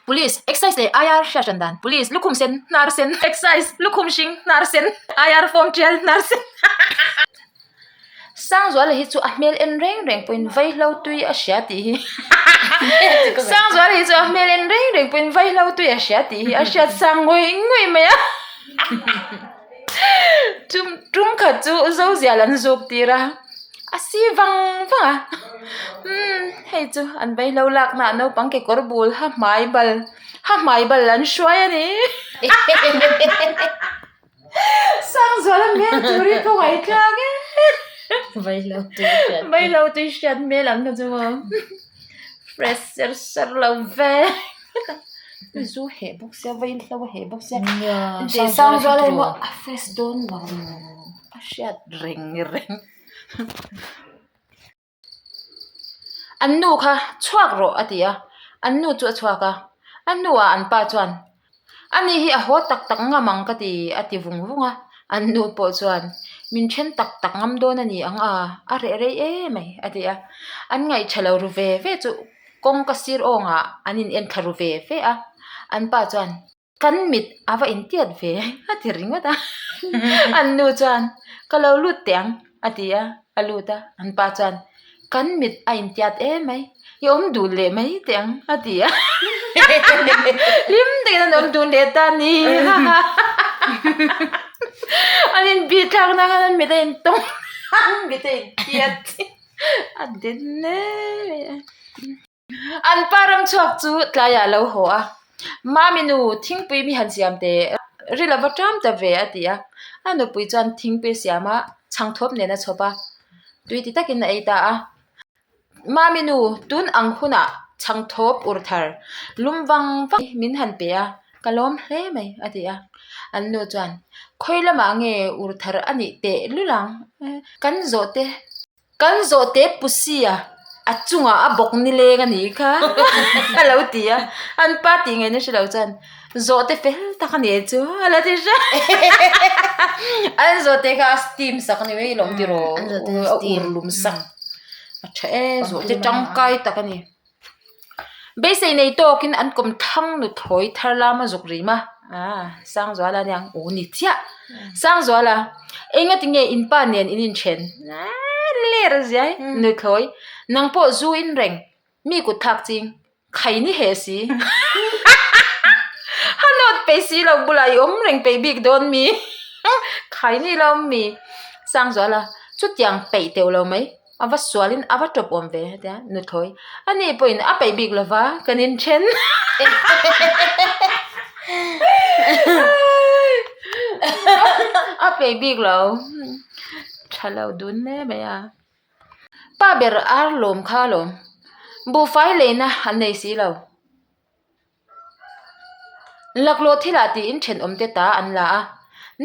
Police, Excise leh IR hriat hran dan, Police, lukhum sen, hnar sen, Excise, lukhum hring, hnar sen, IR form tial, hnar sen. Sangzuala hi chu a hmel en reng reng pawhin vaihlo tui a hria tih hi Sangzuala hi chu a hmel en reng reng pawhin vaihlo tui a hria tih hi a hriat sang ngawih ngawih mai a. Tum tum khat chu Zozial an zuk tir a, a si vang vang a umm hei chu an vaihlo lak na ah naupang kekawr bul ha hmai bal ha hmai bal an hruai a ni. Sangzuala hmel tur hi ka ngaih thlak e. Vaihlo tui hriat. Vaihlo tui hriat hmel ang kha chu maw. Fresh ser ser lo ve. Zu heh bawk sia vaihlo a heh bawk sia. Sangzuala hi maw a fresh dawn lo a hriat reng reng. An nu kha chhuak rawh a ti a, an nu chu a chhuak a, a hnuah an pa chuan ani hi a haw tak tak ngam ang ka ti a ti vung vung a, an nu pawh chuan min then tak tak ngam dawn a ni ang a, a reh rei em mai a ti a, an ngaihṭha lo ru ve ve chu kawngka sir awngah an in enthla ru ve ve a, an pa chuan. Kan mit a va intiat ve a ti ringawt a, an nu chuan ka lo lut teh ang a ti a, a lut a, an pa chuan kan mit a intiat em mai i awm dun leh mai teh ang a ti a, hlim takin an awm dun leh ta a ni an inbih thlak na khan an mit a intawng an mit a intiat a den em mai a. An pa ram chhuak chu tlaiah a lo haw a, Mami nu, thingpui mi han siam teh, ril a va ṭam ta ve a ti a. A nupui chuan thingpui a siam a, chhangthawp nen a chhawp a, tui ti takin a ei ta a. Mami nu, tun ang hunah chhangthawp ur thar lum vang vang min han pe a, ka lawm hle mai a ti a. An nu chuan, Khawi lamah nge ur thar a nih teh lul ang? Kan zawh te. Kan zawhte Pusi-a a chungah a bawk nileng a nih kha a lo ti a, an pa tih ngaihna hre lo chuan zawhte fel tak a ni chu a lo ti hre an zawhte kha a steam sak a ni mai lawm tiraw a ur lum sak a tha e zawhte tangkai tak a ni. Beisei nei tawkin an kawm thlang nuthlawi thar lam a zuk rim a, aaa Sangzuala aniang aw ni chiah. Sangzuala, engati nge in pa nen in inthen? Aaa ler a ziai nuthlawi, nang pawh zu in reng, mi kut thak ching, khai ni heh si. Ha nawt peih si lo bulah i awm reng peih bik dawn mi? Khai ni lo mi? Sangzuala, chutiang peih teuh lo mai. A va sualin a va tawp awm ve hetia nuthlawi a ni pawhin a peih bik lova kan inthen a peih bik lo tha lo dun hle mai a pa ber ar lawm kha alawm buhfai leina an nei si lo. Laklawh thilah tiin thenawmte ta an la a,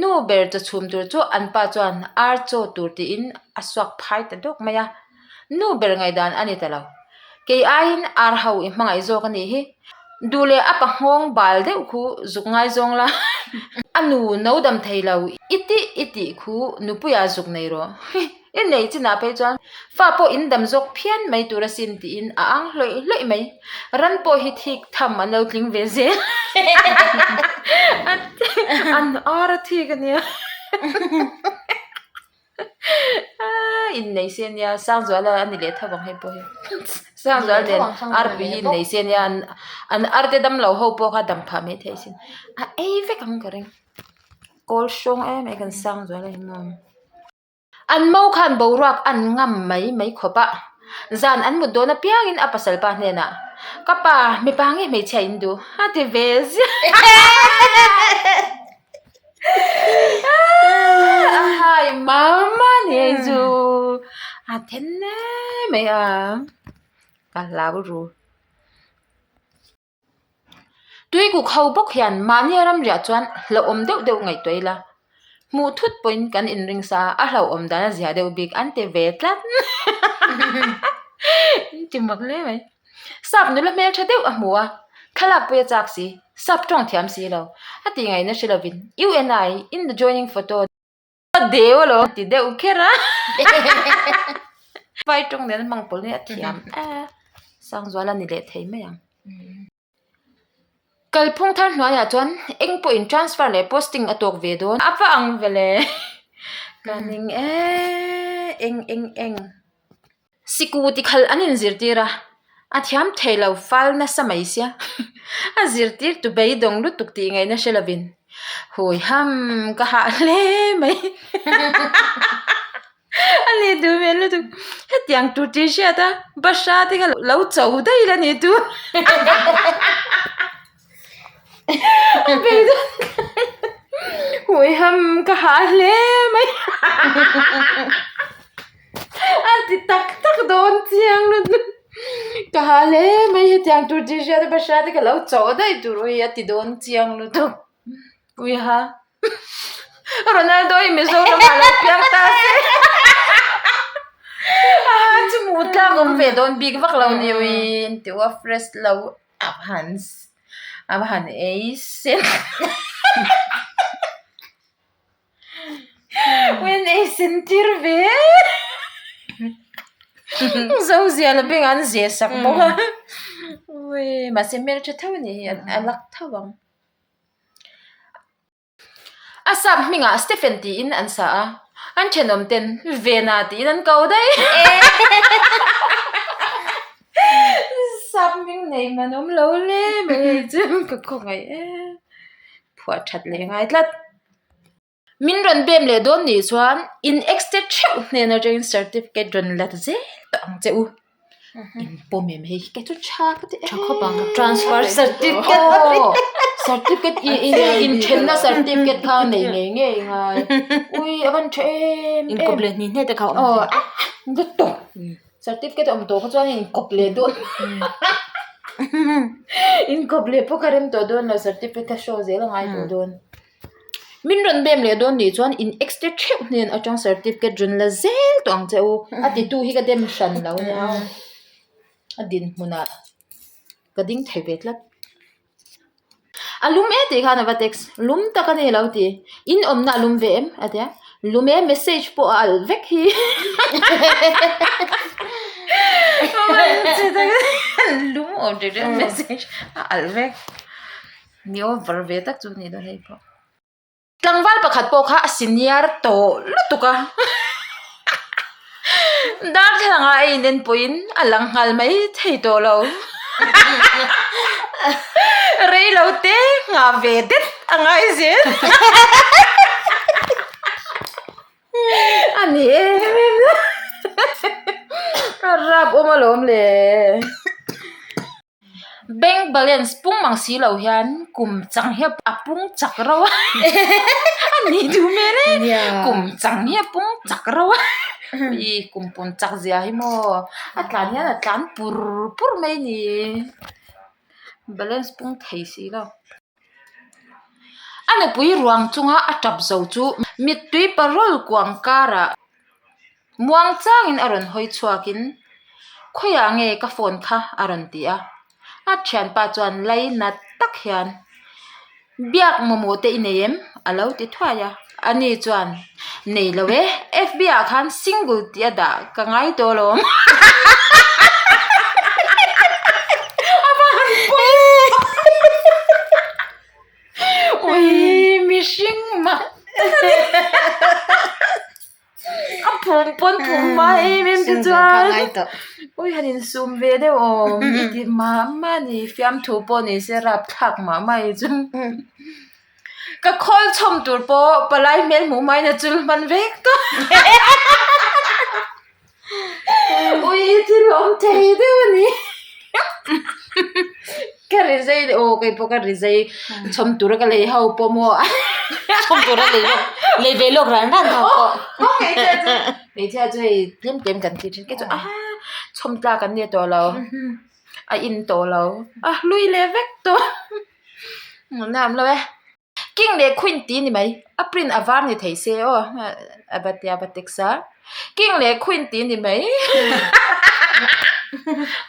nu ber chaw chhum tur chu an pa chuan ar chaw tur tiin a suak phai ta dawk mai a, nu ber ngaihdan a ni ta lo. Kei aiin ar ho i hmangaih zawk a nih hi, duh leh a pa nghawng bal deuh khu zuk ngaizawng la, a nu no dam thei lo i tih i tih khu nupuiah zuk nei rawh. I nei chinah phei chuan fa pawh in dam zawk phian mai tur asin tiin a ang hlawih hlawih mai. Ran pawh hi thik tham an lo tling ve zel. An ar a thik a nia. Innei se nia Sangzuala a ni leh tho ang hei pawh hi. Sangzuala nen arpui hi innei se nia an arte dam lo ho pawh kha dam phah mai thei asin. A ei vek ang ka ring. Kawl hrawng em em kan Sangzuala hi maw. An mo khan boruak an ngam mai mai khawp a, zan an mut dawn apiangin a pasal pa hnenah, Ka pa, mipa nge hmeichhia in duh? a ti ve ziah. A hai mama ni hei chu a then em mai a, ka hlau ru. Tui kuk ho bawk hian mahni a ramriah chuan hlauhawm deuh deuh ngaihtuah ila, hmuh thut pawhin kan inring sa a, a hlauhawm dan a zia deuh bik an ti ve tlat an ti mak hle mai. Sap nula hmeltha deuh a hmu a, thlalak pawh a chak si, sap tawng thiam si lo, a tih ngaihna hre lovin U and I in the joining photo. A deu alawm ti deuh kher a vai tawng nen a hmang pawlh hi a thiam e Sangzuala ni leh thei mai ang. Kalphung thar hnuaiah chuan eng pawhin transfer leh posting a tawk ve dawn. A va ang ve le. Ka ning e eng eng eng. Siku tikhalh an inzirtir a, a thiam thei lo fal nasa mai sia. A zirtir tu beidawng lutuk tih ngaihna hre lovin hawi ham ka hah hle mai. A ni duh hmel lutuk. Hetiang tur tih hriat a, bahra te kha lo cho daih la ni tu. Hawi ham ka hah hle mai. A ti tak tak dawn chiang lutuk. Ka hah hle mai hetiang tur tih hriat a, bahra te kha lo cho daih tur ui a ti dawn chiang lutuk. Uiha. Ronaldo hi Mizoram ah lo piang ta se. Ah chu mu tlak awm ve dawn bik vak lo ni ui an ti a fresh lo a han a va han ei sen ui an ei sen tir ve zo zia la beng an zeh sak bawk a ui mahse hmeltha tho a nih hi a luck tho ang. A sap hmingah Stephen tiin an sa a, an thenawm ten Vena tiin an ko daih. Sap hming nei man awm lo hle mai hei chu ka khawngaih em. Phuah that leh ngai tlat. Min rawn bem leh dawn nih chuan in ex te theuh hnen atangin certificate rawn la zel tawh ang che u. In pawm em hei kei chu tha ka ti Tha khawp ang transfer certificate aw certificate i i inthenna certificate kha nei ngei ngei ngai ui a van tha em em Inkawp leh hnih hnih te kha a awm thei. Aw lutuk certificate a awm tawh kha chuan inkawp leh dawn inkawp leh pawh ka rem tawh dawn lo certificate kha show zel a ngai tawh dawn. Min rawn bem leh dawn nih chuan in ex te theuh hnen atang certificate rawn la zel tawh ang che u. A titu hi ka dem hran lo nia. A dinhmunah ka ding thei ve tlat. A lum e tih khan a va text. Lum tak a ni lo ti. In awmna a lum ve em? A ti a. Lum e message pawh a alh vek hi. Lum awm ṭek ṭek message a alh vek. Ni over ve tak chu ni dawn hei pawh. Tlangval pakhat pawh kha a senior tawh lutuk a darthlalang ah a inen pawhin a lang nghal mai thei tawh lo rei lo te nghah ve det a ngai zel a ni em em a rap awm alawm le. Bank balance pung mang si lo hian kum chang hi a pung chak reuh a a ni duh hmel e kum chang hi a pung chak reuh a ih kum pun chak zia hi maw a tlan hian a tlan pur pur mai a ni balance pung thei si lo. A nupui ruang chunga a tap zo chu mittui parawl kuang karah muang changin a rawn hawi chhuakin khawiah nge ka phone kha a rawn ti a a thianpa chuan lai nat tak hian biak mamawh te i nei em a lo ti thuai a ani chuan nei lo e F B ah khan single tih a dah ka ngai tawh alawm a va han pawi ui mihring mak tak a ni. A phum pawn phum hma em em te chuan ui han insum ve deuh awm i ti mah mah a ni fiamthu pawh ni se rapthlak mah mah hi chu ka khawl chhawm tur pawh palai hmel hmuh hmain a chul hman vek tawh ui thil awm thei deuh a ni ka rizai aw kei pawh ka rizai chhawm tura ka lei ho pawh maw chhawm tura lei lawk lei ve lawk ran ran ho pawh hmeichhia chu hmeichhia chu hei tlem tlem kan ti thin kei chu a chhawm tlak an ni tawh lo a in tawh lo a hlui leh vek tawh na awm lo e. King leh Queen tih a ni mai a print a var ni thei se aw a va tia va text a King leh Queen tih a ni mai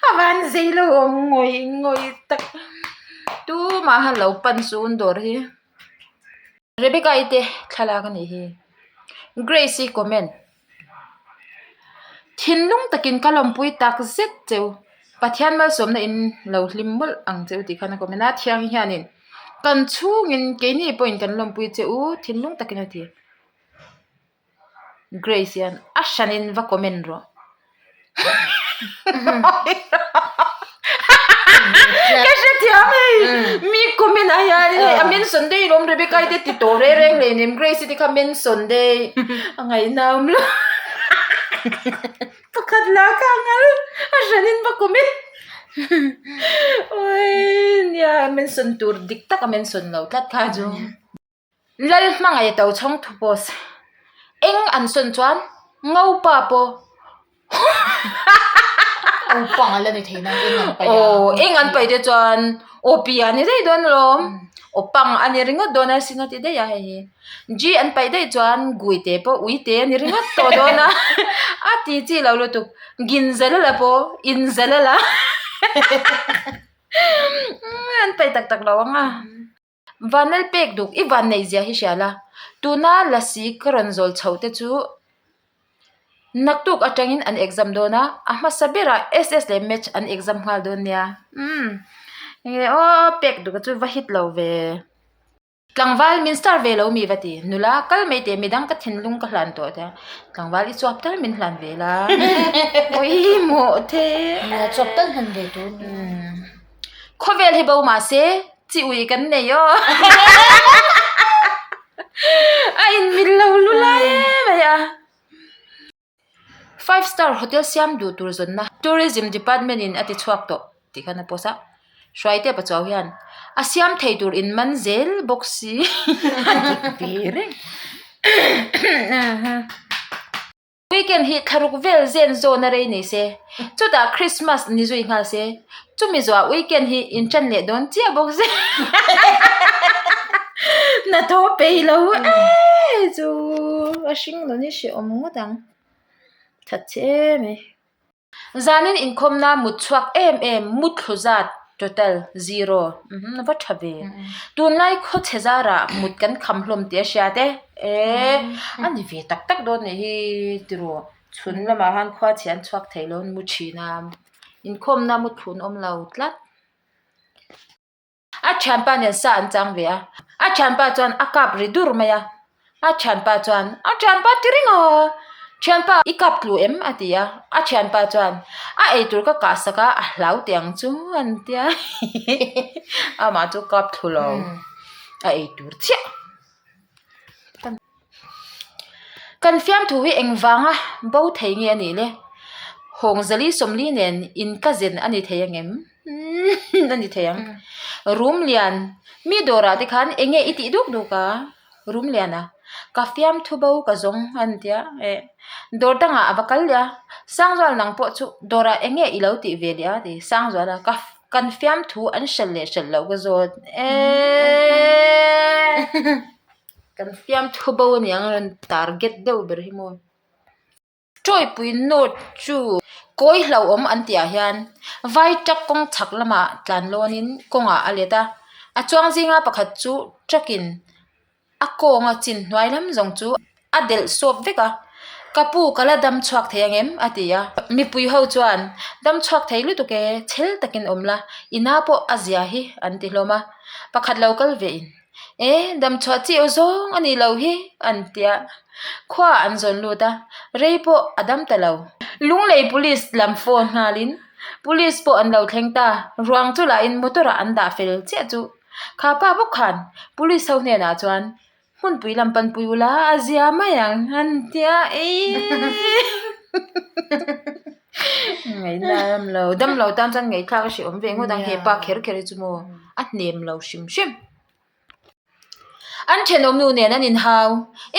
a van zei lo awm ngawih ngawih tak tumah han lo pan chu an dawr hi Rebecca i te thlalak a nih hi Grace i comment thinlung takin ka lawmpui tak zet cheu Pathian malsawmna in lo hlim mawlh ang cheu tih khan a comment a Thiangi hianin. Kan chhungin keini pawhin kan lawmpui che u thinlung takin a ti. Grace hian a hranin va comment rawh. Ka hrethiam hei mi comment ah hian hei a mention daih lawm Rebecca i te ti tawh reng reng leh nem Grace i te kha mention daih a ngaihna awm lo pakhat lah kha a ngal a hranin va comment awii nia mention tur dik tak a mention lo tlat kha chu. Lal hmangaih to chhawng thu post eng an sawn chuan ngopa pawh Opang a la ni thei nang eng an paih a. Aw eng an paih te chuan aw pi a ni daih dawn alawm awpang a ni ringawt dawn a sin a ti daih a hei hi G an paih daih chuan gui te pawh ui te a ni ringawt tawh dawn a a ti chi lo lutuk ginzalala pawh inzalala an paih tak tak lo ang a. Vanlal pek duk i van neih zia hi hria la, tuna lasi ka rawn zawl chho te chu naktuk atangin an exam dawn a, a hmasa berah SS leh Maths an exam nghal dawn nia. Umm enge aw pek duk a chu va hit lo ve. Tlangval min star ve lo mi va ti, nula kal mai teh midang ka thinlung ka hlan tawh tia, tlangval i chuap tal min hlan ve la, pawimawh the. Nula chuap tal hlan ve tur nia. Khawvel hi bo mahse Chi ui kan nei aw. A inmil lo lu lai em mai a. Five star hotel siam duh tur zawnna Tourism department in a ti chhuak tawh tih khan a post a. Hruaite pachuau hian a siam thei tur in man zel bawk si a dik ve reng. Weekend hi thlaruk vel zen zawn a rei nei se, chutah Christmas ni zui nghal se, chumi zawhah weekend hi inṭan leh dawn chiah bawk se hnathawh peih lo e chu a hring lo ni hrehawm ngawt ang that che em e. Zanin inkhawmna mut chhuak em em mutthlu zat total zero va tha ve. Tunlai khawchhe zarah mut kan kham hlawm tih a hriat e. Eee a ni ve tak tak dawn nih hi tiraw chhun lamah khan khua chhe an chhuak thei lo an mu thin a inkhawmna mutthlu an awm lo tlat. A thianpa nen sa an chang ve a, a thianpa chuan a kap ri dur mai a, a thianpa chuan a thianpa ti reng a, thianpa i kap tlu em a ti a, a thianpa chuan a eitur ka kah sak a, a hlau teh ang chu an tia amah chu kap thlu lo a eitur chiah. Kan fiamthu hi engvanga bo thei nge a nih le? Hawngzali Sawmli nen in ka zen a ni thei angem? A ni thei ang. Rum lian, mi dawrah te khan enge i tih duk duk a? Rum lian a, ka fiamthu bo ka zawng a ni tia. Eh, dawr dangah a va kal leh a, Sangzual nang pawh chu dawrah enge i lo tih ve leh a ti. Sangzual a, ka kan fiamthu an hralh leh hralh loh ka zawt. Eeeeee. Kan fiamthu bo a niang rawn target deuh ber hi maw. Tawipui note chu kawi hlauhawm an tih ah hian vai truck kawng chhak lamah tlan lawnin kawngah a let a, a chuang zinga pakhat chu truck in a kawnga chin hnuai lam zawng chu a delh sawp vek a, ka pu ka la dam chhuak thei ang em? a ti a, mipui ho chuan dam chhuak thei lutuk e, chhel takin awm la, ina pawh a zia hi an ti hlawm a, pakhat lo kal ve in. E, damchhuah chi aw zawng a nih loh hi, an ti a. Khua an zawn lut a, rei pawh a dam ta lo. Lunglei Police lam phone nghalin Police pawh an lo thleng ta, ruang chu lahin motor ah an dah fel chiah chu. Kha pa bawk khan Police ho hnenah chuan hmunpui lam panpui ula a zia mai ang an ti a, eii Ngaihna a ram lo, dam lo tan chuan ngaihthlak a hrehawm ve ngawt ang, he pa kher kher hi chu maw a hnem lo hrim hrim. An thenawm nu nen an inhau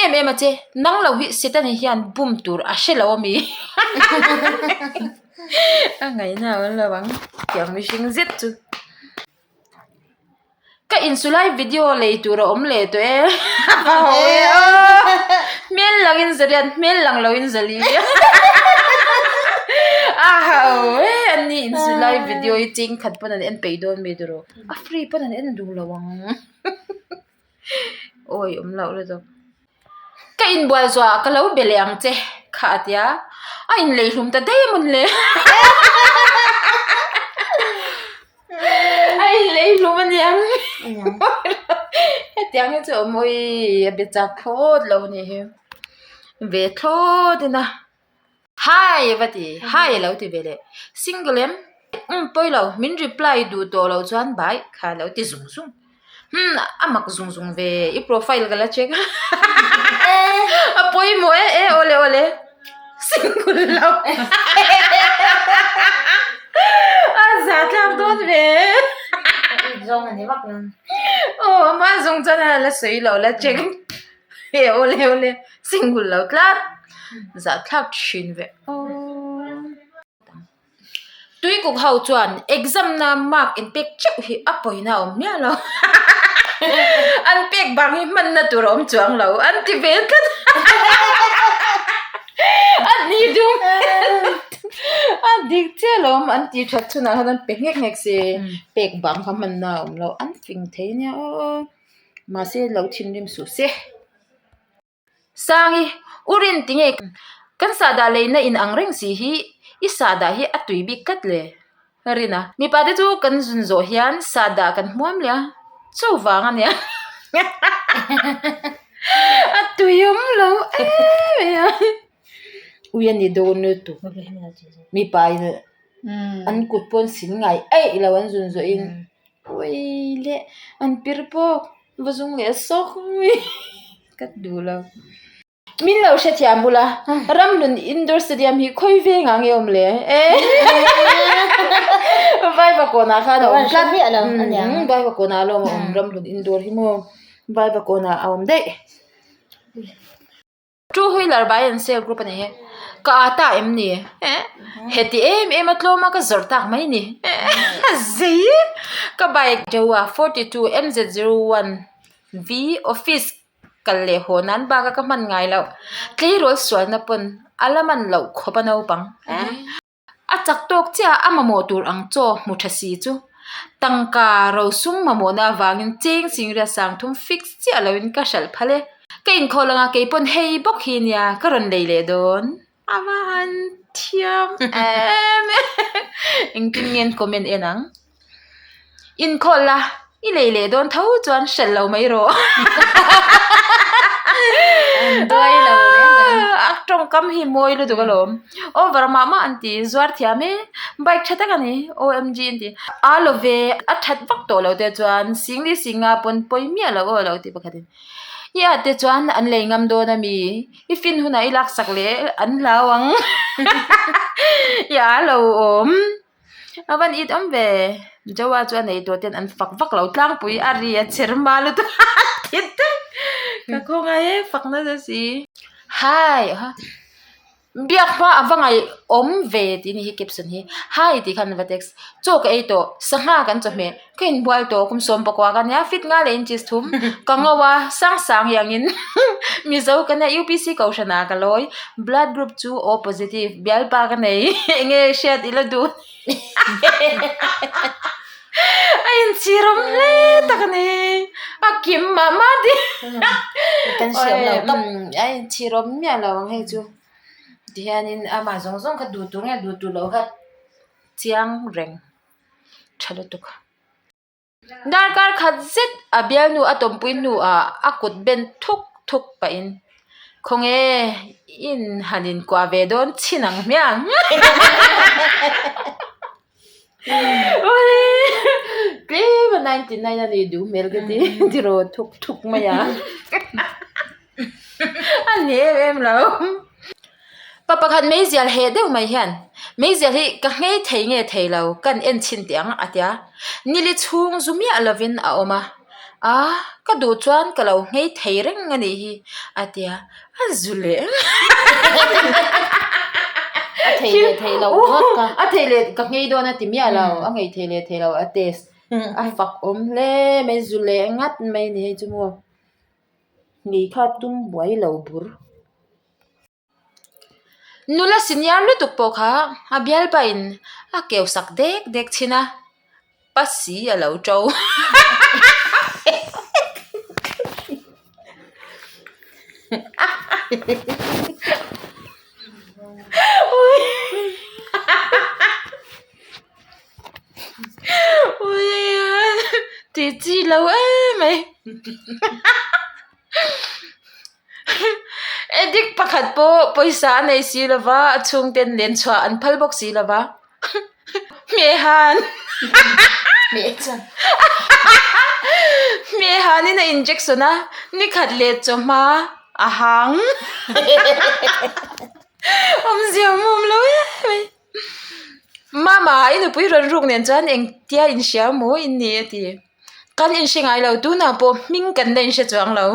em em a che, nang lo hi Setani hian bum tur a hre lo ami? A ngaihna a awm lo ang, tiang mihring zet chu. Ka insulai video lei tur a awm leh tawh e. Hmel lang in zariat hmel lang lo in zali. A ho e ani insulai video hi ching khat pawn an en peih dawn mi tiraw. A free pawn an en duh lo ang. Awi awm loh lutuk. Ka inbual zuah ka lo be leh ang che kha a tia. A inlei hlum ta daih a mawn le. A inlei. ei hlum a niang. Hetiang hi chu a awm awii a be chak thlawt lo a nih hi. Ve thlawt ina hi a va ti hi a lo ti ve leh single em umm pawi lo min reply duh tawh loh chuan bye kha a lo ti zung zung. Umm a mak zung zung ve i profile ka la check a a pawimawh e e awle awle single lo a za thlak dawn ve zawng ani vak lo aw ama zawng chuan a la sawi lo la check e awle awle single lo tlat zah thlak thin ve aw. Tuikuk ho chuan exam na mark in pek teuh hi a pawina a awm miah lo an pek bang hi hmanna tur a awm chuang lo an ti ve tlat a ni duh a dik chiah lo an ti that chhunah khan an pe nghek nghek si pek bang kha hmanna a awm lo an fing thei ania aw mahse lo thinrim suh se. Sangi, U Rin tinge kan sahdah leina in ang reng si hi i sahdah hi a tui bik tlat le? Rina, Mipa te chu kan zun zawh hian sahdah kan hmuam leh a, chuvang a nia a tui awm lo em mai a, ui a ni dawn lutuk mipa in an kut pawn sin ngai eih lo an zun zawh in ui leh an pir bawk. Va zung leh sawk mai ka duh lo. Min lo hrethiam bula Ramhlun Indoor Stadium hi khawi vengah nge awm le? Vaiva kawnah khan a awm tlat. Vaiva kawnah a lo awm Ramhlun Indoor hi maw Vaiva kawnah a awm daih. Two wheeler buy and sell group a ni hi ka aa ta em ni heti em em a tlawm a ka zawrh tak mai ni zei ka bike Jawa 42 MZ01 V office kal leh haw nan bak a ka hman ngai loh tleirawl sualna pawn a la man loh khawp a naupang. A chak tawk chiah a mamawh tur ang chaw hmu tha si chu tangka rosum mamawhna avangin cheng chingriat sang thum fix chiah loin ka hralh phal e. Ka inkhawl anga kei pawn hei bawk hi nia ka rawn lei leh dawn. A va han thiam em em. Engtin nge an comment en ang. Inkhawl la, i lei leh dawn tho chuan hralh lo mai rawh. An duai lo reng reng. A tawngkam hi mawi lutuk alawm. Over mah mah an ti, zuar thiam e, bike tha tak a ni, OMG an ti. A lo ve, a that vak tawh lo te chuan singli singa pawn pawi miah lo aw lo ti pakhatin. I at te chuan an lei ngam dawn a mi, i fin hunah i laksak leh an hlau ang. I a lo awm. A van it awm ve Joa chu a nei tawh ten an fak vak lo tlangpui a ri a chher hma lutuk a ti daih ka khawngaih e fak nasa si hi biak hma a va ngaih awm ve tih ni hi caption hi hi tih khan va text chaw ka ei tawh sangha kan chawhmeh ka inbual tawh kum sawm pakua ka nia fit nga leh inches thum ka ngo a sang sang iangin mizo ka nia U_P_C kohhran ah ka lawi blood group chu O positive bialpa ka nei enge hriat ila duh a inchhir awm hle tak a ni a kim mah mah tih a inchhir awm miah lo ang hei chu tihianin amah zawng zawng kha duh tur nge duh tur loh kha chiang reng. tha lutuk. Darkar khat zet a bialnu a tawmpui hnuah a kut ben thuk thuk pahin khawnge in han inkuah ve dawn chhin ang hmiang tlem a 99 a ni duh hmel ka ti tiraw thuk thuk mai a. A ni em em lo. Pa pakhat meizial heh deuh mai hian meizial hi ka nghei thei nge thei lo kan en chhin teh ang a ti a. Nili chhung zu miah lovin a awm a, a ka duh chuan ka lo nghei thei reng a nih hi a ti a, a zu leh A thei leh thei lo ngawt ka. A thei leh ka nghei dawn a ti miah lo, a nghei thei leh thei lo a test a fak awm hle mai zu leh ngat mai a ni hei chu maw. Ngei kha tum buai lo bur. Nula senior lutuk pawh kha a bialpa in a keu sak dek dek thin a, pasi a lo to. lo em mai. Addict pakhat pawh pawisa a nei si lova a chhungten len chhuah an phal bawk si lova hmehhan hmehhanin a injection a nikhat leh chawhma a hang awmzia awm awm lo em mai. Mama i nupui rawn ruk nen chuan engtia inhria maw in ni a ti. Kan inhre ngai lo tunah pawh hming kan la inhre chuang lo.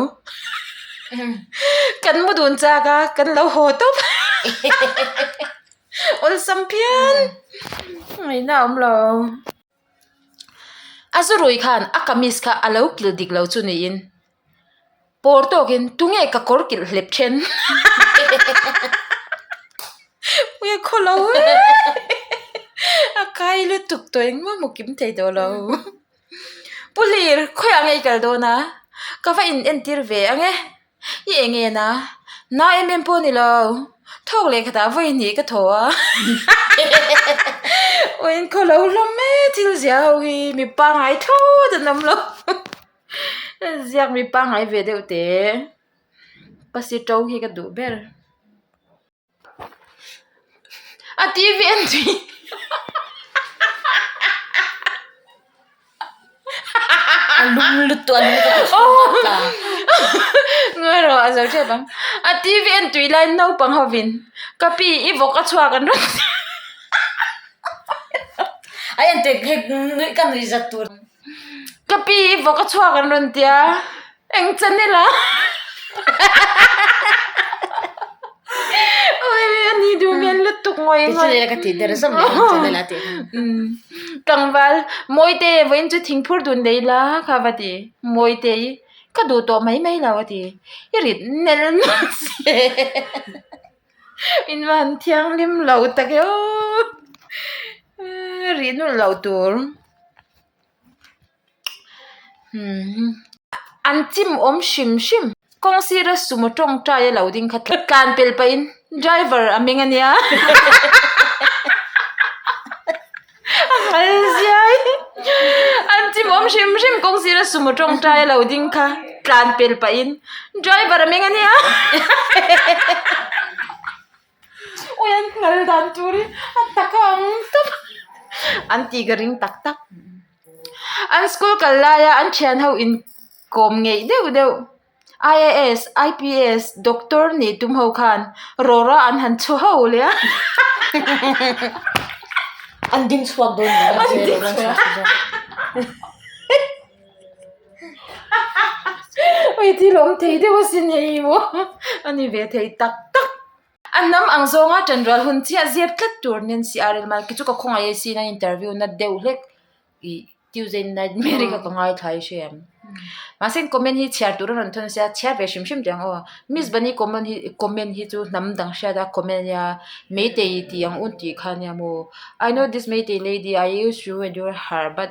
Kan mu dun chak a kan lo haw tawp awlsam phian ngaihna a awm lo. A zurui khan a kamis kha a lo kilh dik lo chu niin pawr tawkin tunge ka kawr kilh hlep then ui khaw lo e a kai lutuk tawh engmah hmu kim thei tawh lo Pu Hlir khawiah nge i kal dawn a ka va in entir ve ang e. I eng nge na? Na em em pawh a ni lo. Thawk leh khatah vawi hnih ka thaw a. Aw in khaw lo hlawm e thil zia ho hi mi pangngai thlawt an awm lo. Ziak mi pangngai ve deuh teh. Pasi to hi ka duh ber. A TV en tui A lum lutuk a lum lutuk a Ngawi rawh a zo tep ang. A TV en tui laiin naupang hovin ka pi i vawk a chhuak an rawn ti A en tek hek nuih ka nuih zat tur. Ka pi i vawk a chhuak an rawn ti a, eng channel a? Oi a ni duh hmel lutuk ngawi ngawi. Channel ka tih der zawm leh ang channel a tih kha. Tlangval Mawite vawiin chu thingphur dun lei la kha va ti. Mawite i ka duh tawh mai mai lo a ti. I rit nel nel si. In va han thianghlim lo tak e aw. Rih nulh loh tur. An chim awm hrim hrim. Kawng sira sumo tawngtai a lo ding kha tlan pel pahin driver a meng a nia. A nghal ziai. An chim awm hrim hrim kawng sira sumo tawngtai a lo ding kha tlan pel pahin driver a meng a nia. Ui an nghal dan tur hi a tak a ang tawp an tih ka ring tak tak. An school kal laia an thian ho in kawm ngeih deuh deuh I_A_S I_P_S doctor nih tum ho khan rawra an han chhu ho leh a. An ding chhuak dawn An ding chhuak. Ui thil awm thei deuh asin hei maw a ni ve thei tak tak. A hnam ang zawnga ṭanrual hun chiah zep tlat tur Nancy R L Malki chu ka khawngaih e sin a interview na deuh hlek ih Tuesday night Mary kha ka ngaithla i hre em. Mahse comment hi chhiar tur a rawn thawn sia chhiar ve hrim hrim teh ang aw. Miss Bunny comment hi comment hi chu hnam dang hriat a comment a nia Meitei tih ang un tih kha a nia maw. I know this Meitei lady I used to adore her but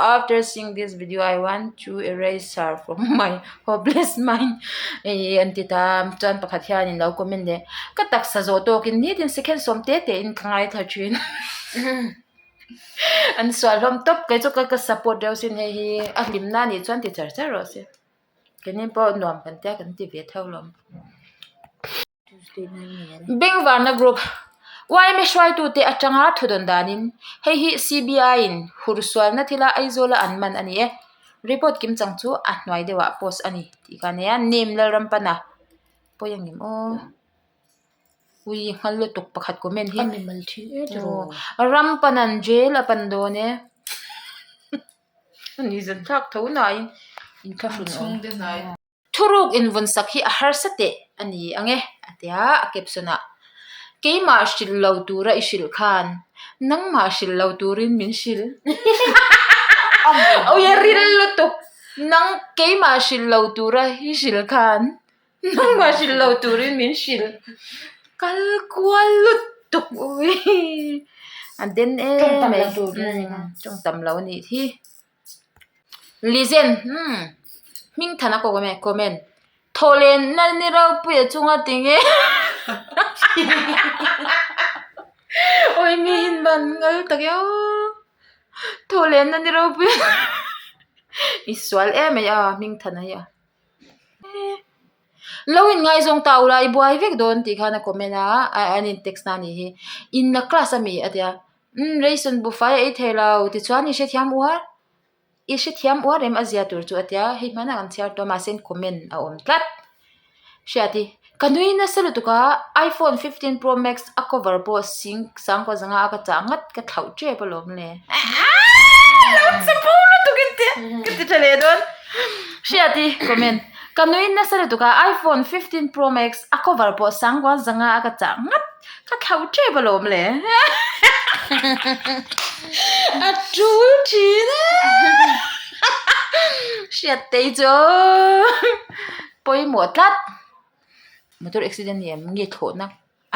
After seeing this video I want to erase her from my hopeless mind hei an ti ta chuan pakhat hianin lo comment leh ka taksa zawh tawkin nitin second sawm te te in ka ngaithla thin an sual hlawm tawp kei chu ka support reuh sin hei hi a hlimna anih chuan ti char char rawh se keini pawh nuam kan tia kan ti ve theuh lawm. Bengvarna Group, yma hruaitute atanga thudawn danin hei hi CBI-in hursualna thila Aizawla an man a ni e. Report kimchang chu a hnuai deuhah post a ni tih kha a nia. Name Lalrampana pawi ang em aw. Ui nghal lutuk pakhat comment hi. Rampanan jail a pan dawn e. Ani zan thlak tho nain inthlahrun awm. Thuruk invawnsak hi a harsa teh a ni ang e, a ti a, a caption ah, Keimah hrilh lo tura i hrilh khan nangmah hrilh lo turin min hrilh. Awi a ril lutuk, nang keimah hrilh lo tura i hrilh khan nangmah hrilh lo turin min hrilh. Kal kual lutuk ui a den em mai, tawngtam lo a nih hi. Lizen umm hming than a kawk awm e comment thawhlen na ni ropuia chunga tinge awi mi in ban ngal tak e aw thawhlen na ni ropuia. I sual em mai a Hmingthana hi a. Lo in ngaizawng ta ula i buai vek dawn tih khan a comment a an in text na anih hi. In la class ami a tia umm ration buffet a ei thei lo tichuan i hrethiam uar i hrethiam uar em a zia tur chu a tia hei hmanah kan chhiar tawh a mahse comment a awm tlat. Hriat i ka nui nasa lutuk a iphone 15 pro max a cover pawh sing sangkua zanga a ka chah ngat ka thlauh tep alawm le lo chapo lutuk in tia ka ti tha leh dawn hriat i comment ka nui nasa lutuk a iphone 15 pro max a cover pawh sangkua zanga a ka chah ngat ka thlauh tep alawm le a tul thin e hriat tei chu pawimawh tlat motor accident ni em nge thlawhna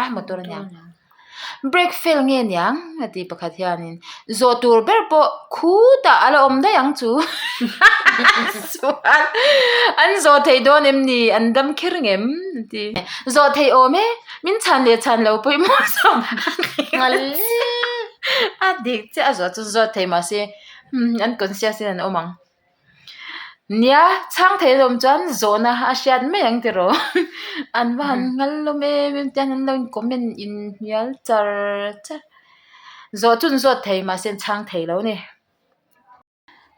a motor a nia brake fail nge niang a ti pakhat hianin zawh tur ber pawh khutah a la awm daih ang chu chuan an zawh theih dawn em ni an dam kher ngem a ti zawh theih awm e min chhan leh chhan lo pawimawh zawk a dik chiah a zawh chu zawt thei mahse an conscious in an awm ang. Nia, chhang thei alawm chuan zawhna a hriat mai ang tiraw an va han nghal lawm em em tiang an lo in comment in hnial char char zawh chu an zawt thei mahse an chhang thei lo a ni.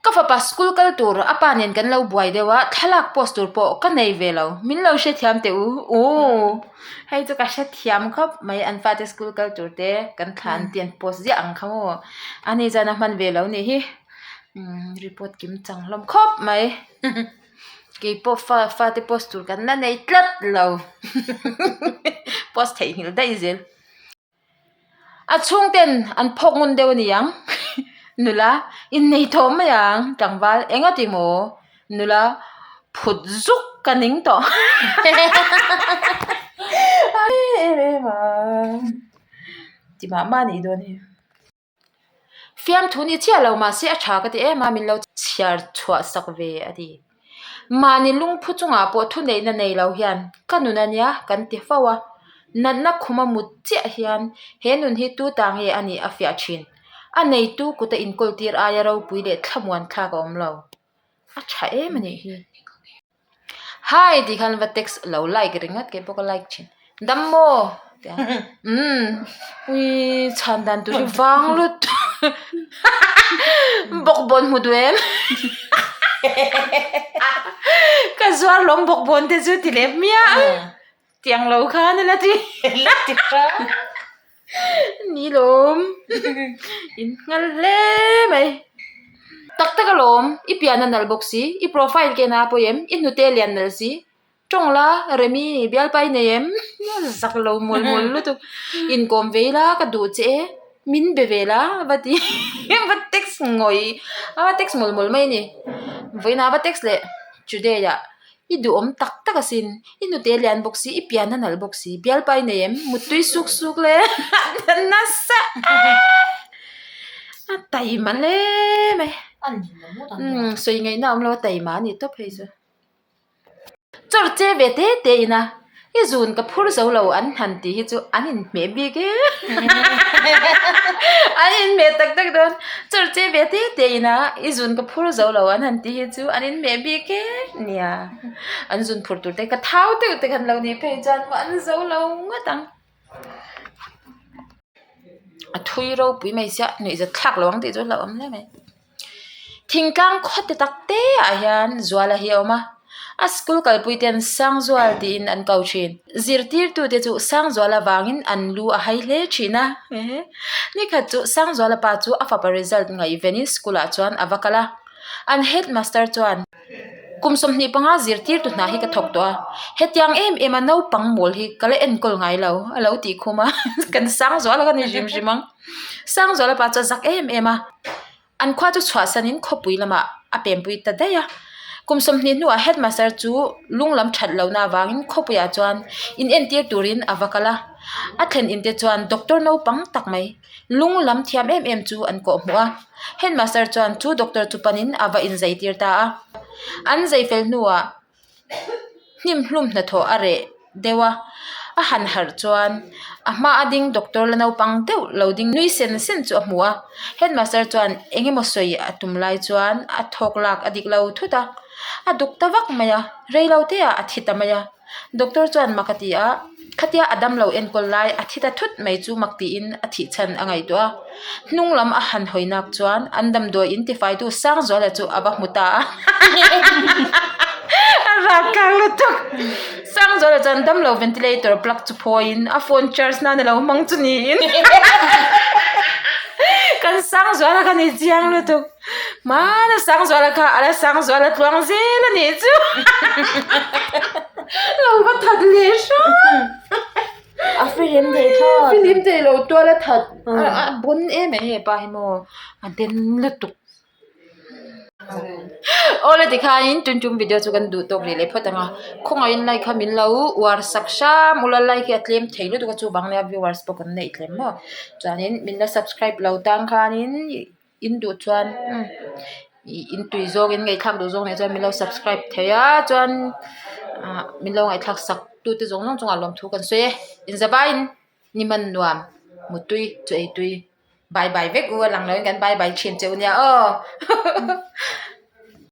Ka fapa school kal tur a pa nen kan lo buai deuh a thlalak post tur pawh ka nei ve lo min lo hrethiam teh u ooh hei chu ka hrethiam khawp mai an fate school kal tur te kan thla an tih an post ziah ang kha maw ani chuan a hman ve lo nih hi. Umm report kim chang hlawm khawp mai keipawh fa fate post tur kan la nei tlat lo post theihnghilh daih zel a chhungten an phawk ngun deuh a ni ang nula innei tawh mai ang tlangval eng a ti maw nula phut zuk ka ning tawh em em a ti mah mah a nih dawn hi. Fiamthu ni chiah lo mahse a tha ka ti em a, min lo chhiar chhuah sak ve a ti. Mahni lungphu chungah pawh thuneihna nei lo hian ka nun a nia kan ti fo a, natna khuma mut chiah hian he nun hi tu ta nge a nih a fiah thin. A neitu kuta inkawl tir aia ropui leh thlamuan thlak a awm lo. A tha em a nih hi. Hi tih khan va text lo like ringawt kei pawh ka like thin dam maw tia umm ui chhan dan tur hi vang lut bawkbawn hmu duh em ka zuar lawm bawkbawn te chu ti leh hmiah tiang lo khan a la ti Ni lawm in nghal hle mai tak tak alawm i pian a nalh bawk si i profile ken a pawi em i hnute lian nalh si tawng la remi bialpa i nei em zak lo mawl mawl lutuk inkawm ve ila ka duh che e min be ve la va ti va text ngawih a va text mawl mawl mai a ni vawiin ah va text leh today ah. I duhawm tak tak asin, i hnute lian bawk si, i pian a nalh bawk si, bialpa i nei em? Muttui suk suk le nasa a taima hle mai umm sawi ngaihna a awm lo a taima a ni tawp hei chu. Chawr che ve te te ina i zun ka phur zo lo an han tih hi chu an inhmeh bik e an inhmeh tak tak dawn chawr che ve te te ina i zun ka phur zo lo an han tih hi chu an inhmeh bik e nia an zun phur tur te ka thau deuh te khan lo nih phei chuan maw an zo lo ngawt ang a thui ropui mai sia nuihzat thlak lo ang tih chu a hlauhawm hle mai. Thingtlang khaw te tak te ah hian Zuala hi a awm a, a school kalpui ten Sangzual tiin an ko thin. Zirtirtu te chu Sangzuala vangin an lu a hai hle thin a, nikhat chu Sangzuala pa chu a fapa result ngaihvenin school ah chuan a va kal a, an headmaster chuan kum 25 zirtirtu hna hi ka thawk tawh a, hetiang em em a naupang mawl hi ka la enkawl ngai lo a lo tih khum a, kan Sangzuala kha ni hrim hrim ang. Sangzuala pa chu a zak em em a, an khua chu chhuahsanin khawpui lamah a pempui ta daih a. Kum 20 hnuah headmaster chu lung lam that lohna avangin khawpuiah chuan in entir turin a va kal a. A thlen inte chuan doctor naupang tak mai lung lam thiam em em chu an kawh hmuh a. Headmaster chuan chu doctor chu panin a va inzaitir ta a. An zai fel hnuah. Hnim hlum hnathawh a reh deuh a. A han harh chuan a hma a ding doctor la naupang deuh lo ding nui sen sen chu a hmu a. Headmaster chuan eng emaw sawi a tum lai chuan a thawk lak a dik lo thut a, a duk ta vak mai a, rei lo te ah a thi ta mai a. Doctor chuan mak a ti a, khatia a damlo enkawl lai a thi ta thut mai chu mak tiin a thih chhan a ngaihtuah a. Hnung lam a han hawi nak chuan an damdawi in tifaitu Sangzuala chu a va hmu ta a. A rak kang lutuk. Sangzuala chuan damlo ventilator plug chu phawiin a phone charge nan a lo hmang chu niin kan Sangzuala kha ni chiang lutuk. Hmana Sangzuala kha a la Sangzuala tluang zel a nih chu. Lo va that leh hram. A fihlim thei thlawt. Fihlim thei lo tual a that a bon em em hepa hi maw a den lutuk. Aw le tikhain tun tum video chu kan duh tawk leh leh phawt ang a khawngaihin like kha min lo uar sak hram ula like hi a tlem thei lutuk a chuvang nia viewers pawh kan neih tlem maw chuanin min la subscribe lo tan khanin in duh chuan ih in tui zawng in ngaihthlak duh zawng nen chuan min lo subscribe thei a chuan ah min lo ngaihthlak sak tute zawng zawng chungah lawmthu kan sawi e inzavaiin ni man nuam mutui chu ei tui bye bye vek u a lang loin kan bye bye thin che u nia aw.